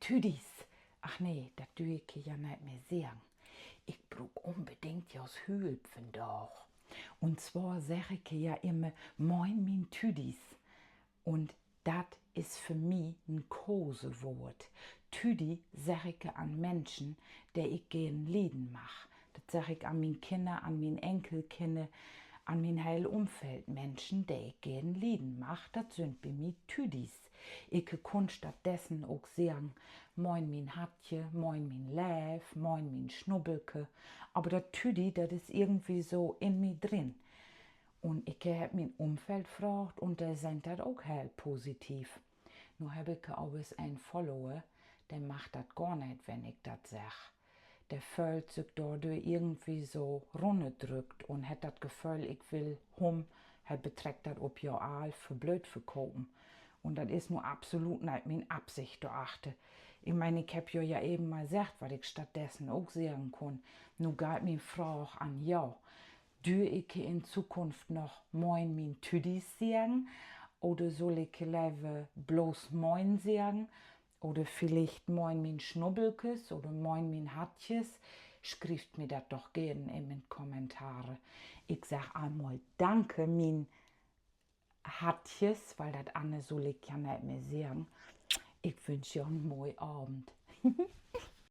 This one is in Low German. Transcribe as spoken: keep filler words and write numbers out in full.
Tüdis. Ach nee, dat dür ik ja neet mehr seggen. Ik bruuk unbedingt jo Hülp vandaag. Un zwar segg ik ja immer: Moin, mien Tüdis. Un dat is för mi en Kosewoort. Tüdi segg ik an Minschen, de ik geern lieden mag. Dat segg ik an mien Kinner, an mien Enkelkinner, an mien heel Umfeld. Minschen, de ik geern lieden mag, dat sünd bi mi Tüdis. Ik kunn stattdessen ok seggen: Moin, mien Hartje, moin, mien Leev, moin, mien Snubbelke. Aver dat Tüdi, dat is irgendwie so in mi drin. Un ik hebb mien Umfeld fraagt un de seht dat ok heel positiv. Nu hebb ik avers en Follower, de mag dat gor neet, wenn ik dat segg. De föhlt sük dordör irgendwie so runnerdrückt un hett dat Geföhl, ik will hum, he betreckt dat op jo all, för blööd verkopen. Un dat is nu absolut neet mien Absicht dorachter. Ik meen, ik hebb jo ja even mal seggt, wat ik stattdessen ok seggen kunn. Nu geiht mien Fraag an jo: Dür ik in Zukunft noch Moin, mien Tüdis seggen? Oder sull ik lever bloots Moin seggen? Oder villicht Moin, mien Snubbelkes oder Moin, mien Hartjes? Schrievt mi dat doch geern in de Kommentare. Ik segg al mal Danke, mien Hartjes, wiel dat anner sull ik ja neet mehr seggen. Ik wünsch jo en moi Avend.